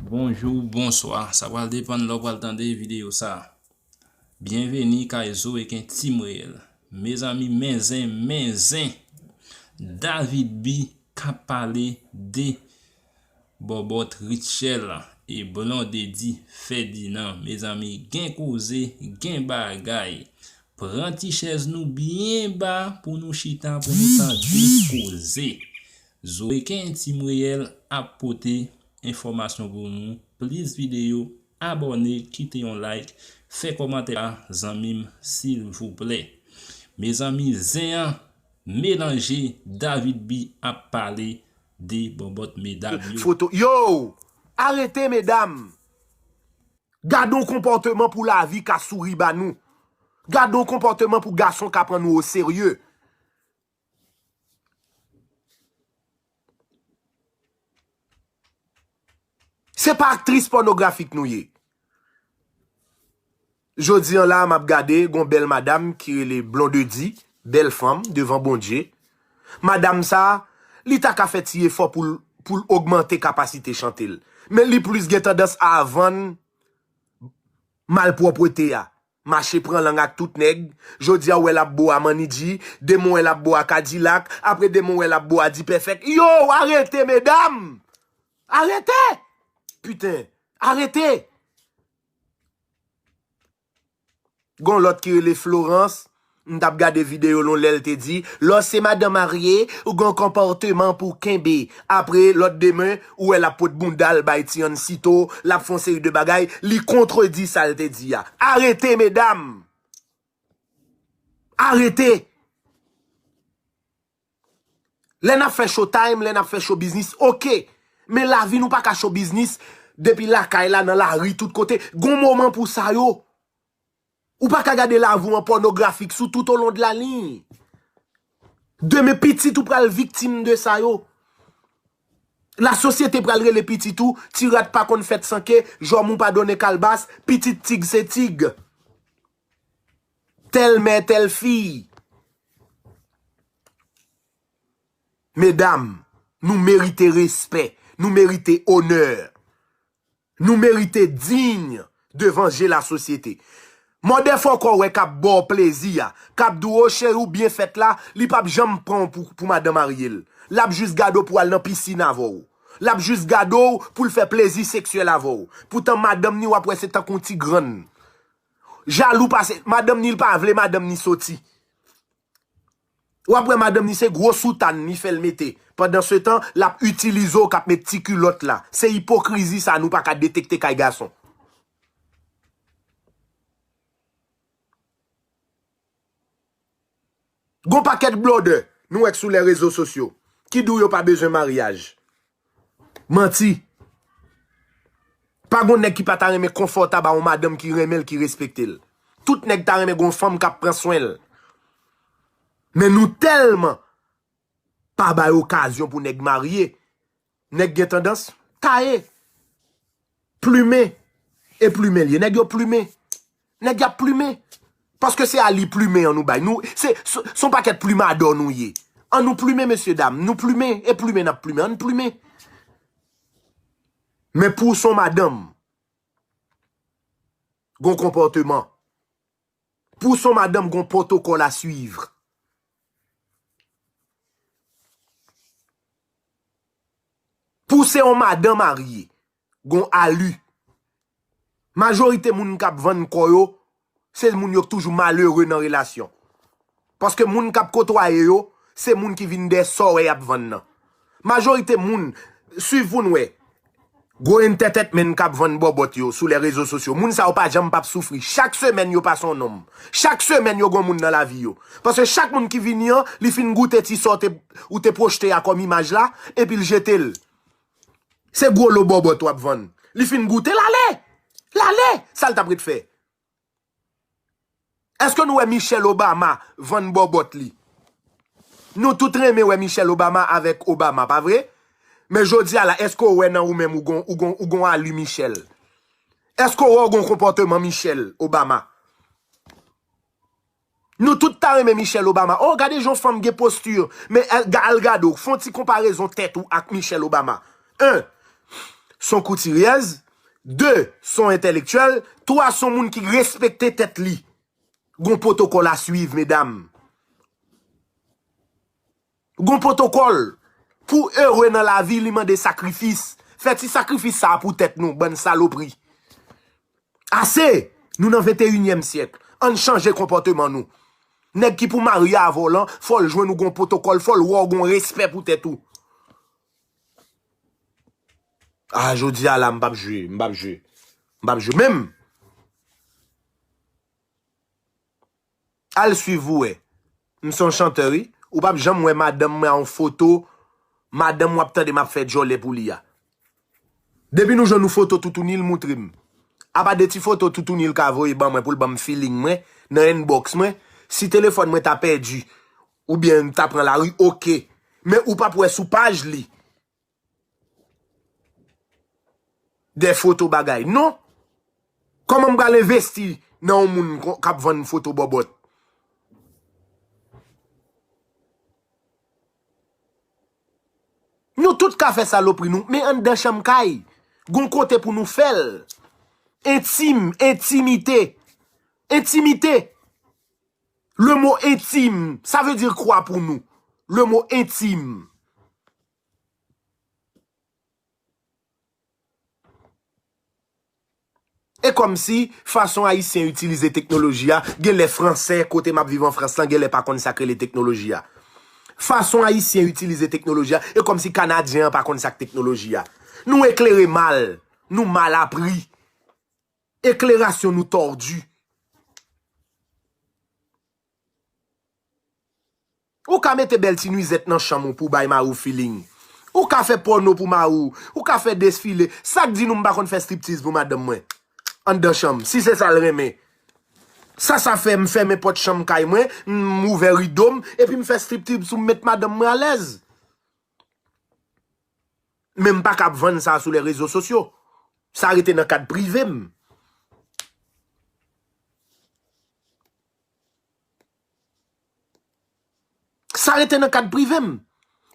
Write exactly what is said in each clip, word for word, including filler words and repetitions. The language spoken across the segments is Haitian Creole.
Bonjou, bonswa. Sa pral depann lè w pral tande videyo sa. Byenveni kay Zoeken Team Reyèl. Mezanmi, men zen, men zen. David B k ap pale de Bòbòt Rutshelle e Blondedy Ferdinand. Mezanmi, gen koze, gen bagay. Pran ti chèz nou byen ba pou nou chita, pou nou tande koze. Zoeken Team Reyèl ap pote enfòmasyon pou nou. Plis videyo, abòne, kite yon like, fè kòmantè a zanmi m, silvouplè. Mezanmi, zen an melanje, David B ap pale de bòbòt medam yo. Foto, yo! Arete, medam! Gade yon konpòteman pou lavi ka souri ba nou. Gade yon konpòteman pou gason ka pran nou oserye. Se pa aktris pònografik nou ye. Jodi an la, m ap gade, gon bèl madam ki rele Blondedy, bèl fanm, devan Bondye. Madam sa, li ta ka fè ti efò pou l, pou l ogmante kapasite chante l. Men li plis gen tandans a vann malpwòpte a. Mache pran lang ak tout nèg. Jodi a, w wè l ap bo a Manidji, demen w wè l ap bo a Kadilak, apre demen w wè l ap bo a Dipèfèk. Yo, arete, medam! Arete! Piten, arete! Gon lòt ki rele Florence, m t ap gade videyo l yon lè, l te di, lè w se madan marye, ou gen yon konpòteman pou w kenbe. Apre, lòt demen, ou wè l ap pot bounda l bay Ti Ansito, l ap fè yon seri de bagay, li kontredi sa l te di a. Arete, medam! Arete! Lè n ap fè showtime, lè n ap fè show business, oke. Men lavi nou pa ka show business depi lakay la, nan lari, tout kote. Gon moman pou sa yo. Ou pa ka gade lavi w an pònografik sou tout olon de la liy. Demen pitit ou pral viktim de sa yo. Lasosyete pral rele pitit ou, ti rat pa konn fèt san ke, jòm ou pa donnen kalbas, pitit tig se tig. Tèl mè, tèl fi. Medam, nou merite respè, nou merite onè. Nou merite diy devan je lasosyete. Mòdè fòkò w wè k ap ba w plezi a, k ap di w, o cheri, ou byen fèt la, li p ap janm pran w pou, pou madan marye l. L ap jis gade w pou al nan pisin avè w. L ap jis gade w pou l fè plezi seksyèl avè w. Poutan madanm ni w ap wè se tankou yon ti grann. Jalou pase, madanm ni l pa vle madanm ni soti. W ap wè madanm ni se gwo soutàn li fè l mete. Pandansetan, l ap itilize w k ap met ti kilòt la. Se ipokrizi sa nou pa ka detekte kay gason. Gon pakèt blòdè nou wè k sou lè rezo sosyo ki di w yo pa bezwen maryaj. Manti. Pa gon nèg ki pa ta renmen konfòtab a yon madanm ki renmen l, ki respekte l. Tout nèg ta renmen gon fanm k ap pran swen l. Men nou tèlman pa bay okazyon pou nèg marye, nèg gen tandans taye, plimen, e plimen l ye. Nèg yo plimen. Nèg y ap plimen. Paske se a li plimen an nou bay. Nou, se, se, se yon pakèt plimadò nou ye. An nou plimen, mesye dam. Nou plimen, e plimen n ap plimen. An n plimen. Men pou w se yon madanm, gon konpòteman. Pou w se yon madanm, gon pwotokòl a swiv. Pou w se yon madan marye, gon ali. Majorite moun k ap vann kò yo, se moun yo k toujou malere nan relasyon. Paske moun k ap kotwaye yo, se moun ki vin dèyè sa w wè y ap vann nan. Majorite moun, swiv pou n wè, gwo entertainment k ap vann bòbòt yo sou lè rezo sosyo. Moun sa yo pa janm p ap soufri. Chak semèn yo pase yon nonm. Chak semèn yo gon moun nan lavi yo. Paske chak moun ki vini an, li fin goute ti sa w te, ou te pwojte a kòm imaj la, epi l jete l. Se gwo lo bòbòt w ap vann. Li fin goute, l ale. L ale. Sa l t ap ret fè? Èske nou wè Michelle Obama vann bòbòt li? Nou tout renmen wè Michelle Obama avèk Obama, pa vre? Men jodi a la, èske w wè nan ou menm ou gon, ou gon, ou gon ali Michelle? Èske w wè w gon konpòteman Michelle Obama? Nou tout ta renmen Michelle Obama. Oh, gade jan yon fanm gen posti. Men al, ga-, al gade w, fè yon ti konparezon tèt ou ak Michelle Obama. En, s on koutiryèz, de, s on entèlektyèl, twa, s on moun ki respekte tèt li. Gon pwotokòl a swiv, medam. Gon pwotokòl. Pou ere nan lavi, li mande sakrifis. Fè ti sakrifis sa a pou tèt nou, bann salopri. Ase! Nou nan venteyinyèm syèk. Ann chanje konpòteman nou. Nèg ki pou marye avè w lan, fò l jwenn ou gon pwotokòl, fò l wè w gon respè pou tèt ou. A, jodi a la, m p ap jwe, m p ap jwe. M p ap jwe menm. Al swiv ou wè. M se yon chantè, wi. Ou p ap janm wè madanm mwen a yon foto, madanm w ap tande m ap fè djòlè pou li a. Depi nou jwenn yon foto Toutouni, l moutre m. Apa de ti foto Toutouni l ka voye ban mwen pou l ban m feeling mwen, nan inbox mwen, si telefòn mwen ta pèdi, oubyen m ta pran lari, oke. Men ou p ap wè sou paj li de foto bagay. Non. Kòman m pral envesti nan yon moun ko- k ap vann foto bòbòt? Nou tout ka fè salopri nou, men anndan chanm kay, gon kote pou nou fè l. Entim, entimite. Entimite. Le mot intime, sa vle di kwa pou nou? Le mot intime. E kòmsi fason Ayisyen itilize teknoloji a, genlè Fransè kote m ap viv an Frans lan, genlè pa konn sa k rele teknoloji a. Fason Ayisyen itilize teknoloji a, e kòmsi Kanadyen an pa konn sa k teknoloji a. Nou eklere mal, nou mal apri. Eklerasyon nou tòdi. Ou ka mete bèl ti nwizèt nan chanm ou pou bay mari w feeling. Ou ka fè pòno pou mari w. Ou ka fè desfile. Sa k di nou m pa konn fè striptiz pou madanm mwen? Anndan chanm. Si se sa l renmen. Sa sa fè m fèmen pòt chanm kay mwen, m ouvè rido m, epi m fè striptiz pou m met madanm mwen alèz. Men m pa ka ap vann sa sou lè rezo sosyo. Sa rete nan kad prive m. Sa rete nan kad prive m.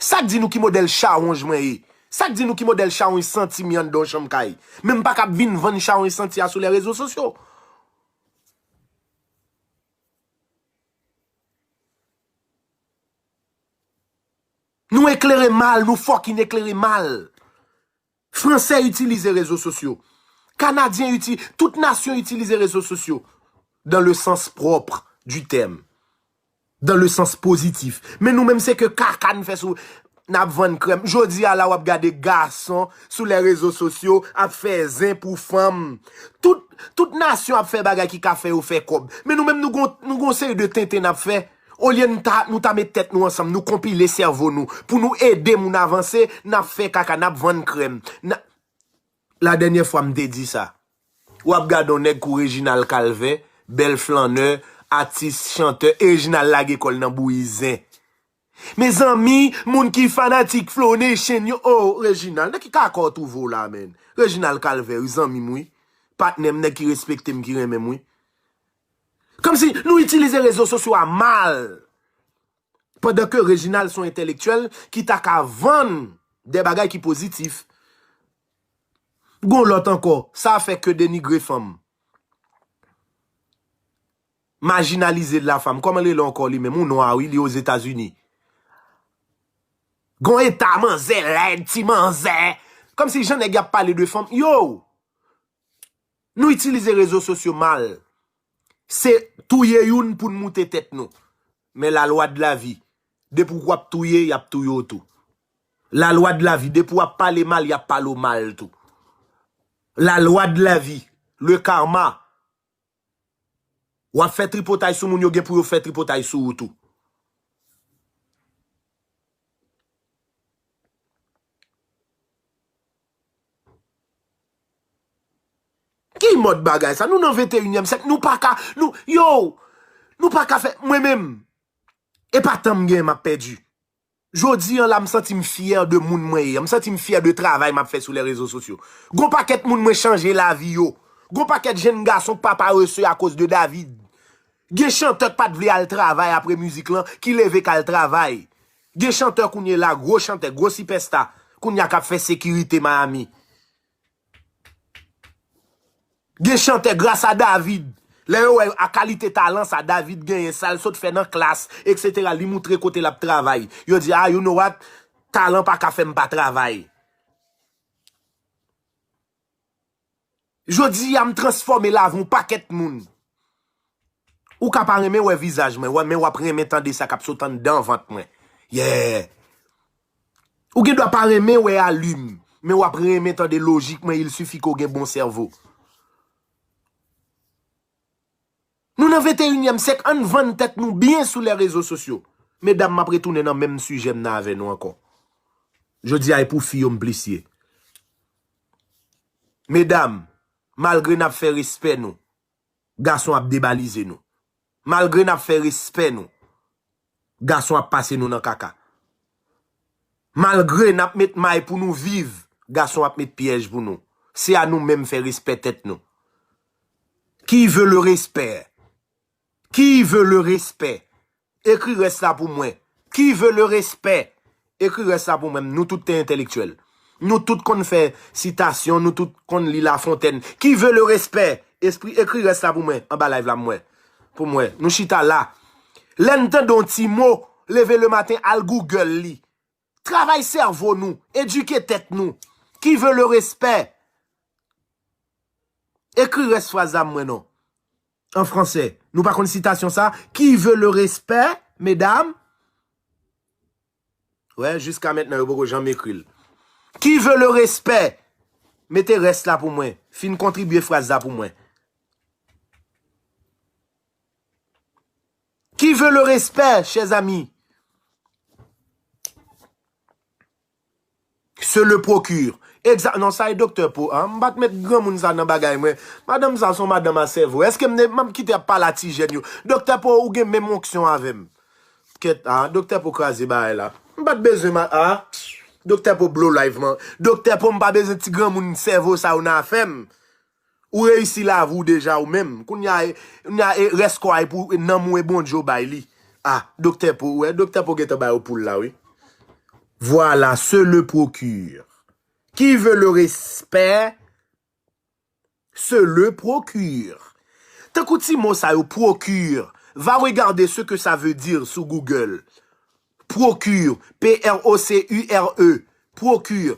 Sa k di nou ki modèl chawonj mwen ye? Sa k di nou ki modèl chawonj santi m ye anndan yon chanm kay? Men m pa ka ap vin vann chawonj santi a sou lè rezo sosyo. Nou eklere mal, nou fucking eklere mal. Fransè itilize rezo sosyo. Kanadyen iti-, tout nasyon itilize rezo sosyo. Dans le sens propre du terme. Dans le sens positif. Men nou menm se ke kaka n fè sou, n ap vann krèm. Jodi a la w ap gade gason sou lè rezo sosyo ap fè zen pou fanm. Tout, tout nasyon ap fè bagay ki ka fè yo fè kòb. Men nou menm nou gon, nou gon seri de tenten n ap fè. Olye n ta, nou ta met tèt nou ansanm, nou konpile sèvo nou, pou nou ede moun avanse, n ap fè kaka, n ap vann krèm. N a-, la dènyè fwa m te di sa. W ap gade yon nèg kou Reginald Calvert, bèl flannè, atis, chantè, e Reginald lage kò l nan bouyi zen. Mezanmi, moun ki fanatik Flow Nation yo, oh, Reginald, nan ki kaka w twouve w la, menn? Reginald Calvert, wi, zanmi m, wi. Patnè m, nèg ki respekte m, ki renmen m, wi. Kòmsi nou itilize rezo sosyo a mal. Pandan ke Reginald se yon entèlektyèl ki ta ka vann de bagay ki pozitif. Gon lòt ankò, sa fè ke denigre fanm. Majinalize la fanm. Kòman l rele ankò li menm? Yon nwa, wi, li Ozetazini. Gon eta manzè lèd, ti manzè. Kòmsi jan nèg y ap pale de fanm. Yo! Nou itilize rezo sosyo mal. Se touye youn pou n moute tèt nou. Men la loi de la vie, depi w ap touye, y ap touye w tou. La loi de la vie, depi w ap pale mal, y ap pale w mal tou. La loi de la vie, le karma. W ap fè tripotay sou moun, yo gen pou yo fè tripotay sou ou tou. Ki mòd bagay sa? Nou nan venteyinyèm syèk, nou pa ka, nou, yo, nou pa ka fè, mwen menm, e pa tan m gen m ap pèdi. Jodi an la, m santi m fyè de moun mwen ye. M santi m fyè de travay m ap fè sou lè rezo sosyo. Gon pakèt moun mwen chanje lavi yo. Gon pakèt jenn gason k pa parese akoz de David. Gen chantè k pa t vle al travay apre mizik lan, ki leve k al travay. Gen chantè kounye la, gwo chantè, gwo sipèsta, kounye a k ap fè sekirite Miami. Gen chantè, gras a David. Lè yo wè a kalite talan sa David genyen, sa l sot fè nan klas, et cetera, li moutre kote l ap travay. Yo di, ah, you know what? Talan pa ka fè m pa travay. Jodi a, m transfòme lavi yon pakèt moun. Ou ka pa renmen wè vizaj mwen, men w ap renmen tande sa k ap sot anndan vant mwen. Yeah! Ou gen dwa pa renmen wè alim, men w ap renmen tande lojik mwen, il suffit ke w gen bon sèvo. Nou nan venteyinyèm syèk, ann vann tèt nou byen sou lè rezo sosyo. Medam, m ap retounen nan menm sijè m nan avè nou ankò. Jodi a, e pou fi yo m plis ye. Medam, malgre n ap fè respè nou, gason ap debalize nou. Malgre n ap fè respè nou, gason ap pase nou nan kaka. Malgre n ap met may pou nou viv, gason ap met pyèj pou nou. Se a nou menm fè respè tèt nou. Qui veut le respect? Qui veut le respect? Ekri rès la pou mwen. Qui veut le respect? Ekri rès la pou mwen. Nou tout te entèlektyèl. Nou tout konn fè sitasyon, nou tout konn li Lafontèn. Qui veut le respect? Espri, ekri rès la pou mwen. Anba live la, mwen. Pou mwen. Nou chita la. Lè n tande yon ti mo, leve le maten, al Google li. Travay sèvo nou, edike tèt nou. Qui veut le respect? Ekri rès fraz la mwen non. An fransè. Nou pa konn sitasyon sa? Qui veut le respect, medam? Wè, jiska mentnan, yo poko janm ekri l. Qui veut le respect? Mete rès la pou mwen. Fin kontribye fraz la pou mwen. Qui veut le respect, chers amis? Se le procure. Egzak, non, sa e Doktè Po. Ah, m pa t met granmoun sa nan bagay mwen. Madanm sa se yon madanm a sèvo. Èske m, m ap kite ap pale a ti jèn yo? Doktè Po, ou gen menm onksyon avè m. Kèt, ah, Doktè Po kraze bagay la. M pa t bezwen ma, ah. Doktè Po blow live man. Doktè Po, m pa bezwen ti granmoun sèvo sa yo nan afè m. Ou reyisi lavi w deja ou menm. Kounye a, kounye a, e, rès kò a e pou nanm ou e Bondye w bay li. Ah, Doktè Po, ou wè, Doktè Po gentan ba yo poul la, wi. Voilà, se le procure. Qui veut le respect, se le procure. Tankou ti mo sa yo, procure. Va regarder ce que ça veut dire sou Google. Procure, P R O C U R E, procure,